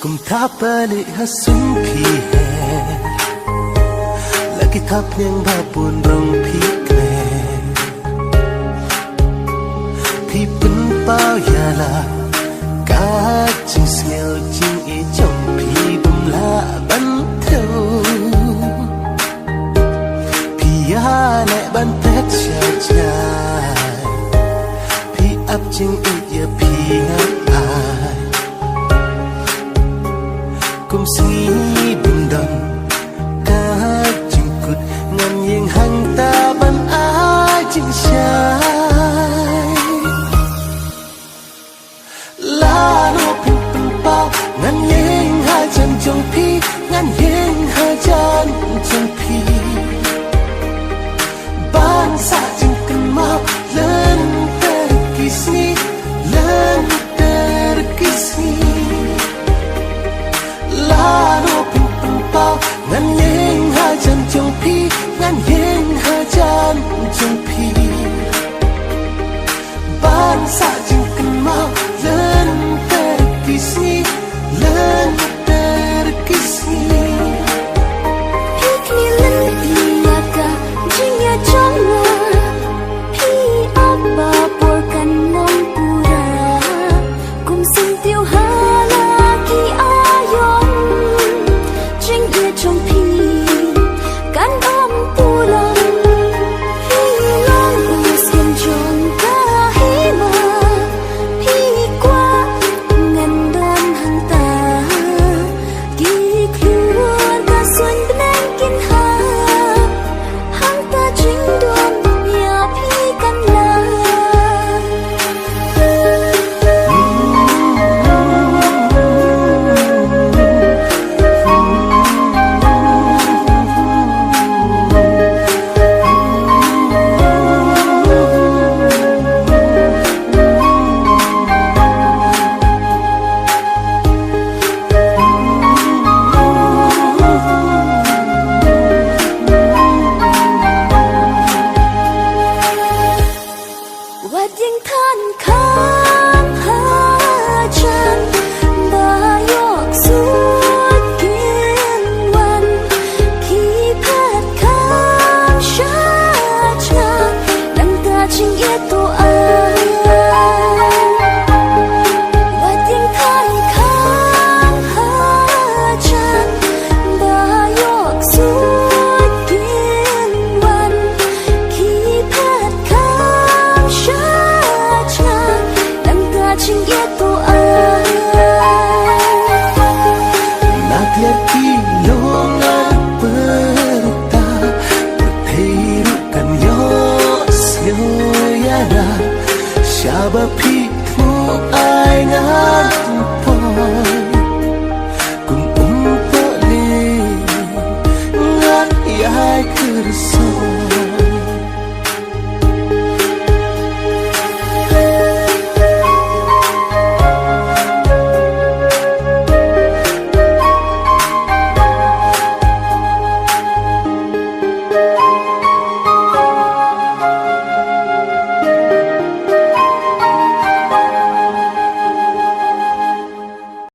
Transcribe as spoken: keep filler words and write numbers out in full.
Kumta pali ha sum phi her, la ki thapniang ba bun rong phi kner. Phi pynpaw ïa la ka jingsngewsih jong phi, bym lah ban thew. Phi ïaleh ban phet sha jngai, phi ap jingïeit ïa phi ngan ai. Kum sngi bym don ka jingkut, ngan ïeng hangta ban ai jingshai. Lano phin pynpaw, ngan ïeng hajan jong phi, ngan ïeng hajan jong phi. Ban sah jingkynmaw lynter ki sngi, lynter ki sngi. Lano phin pynpaw, ngan ïeng hajan jong phi, ngan ïeng hajan jong phi. Ban sah jingkynmaw lynter ki sngi, lynter ki sngi.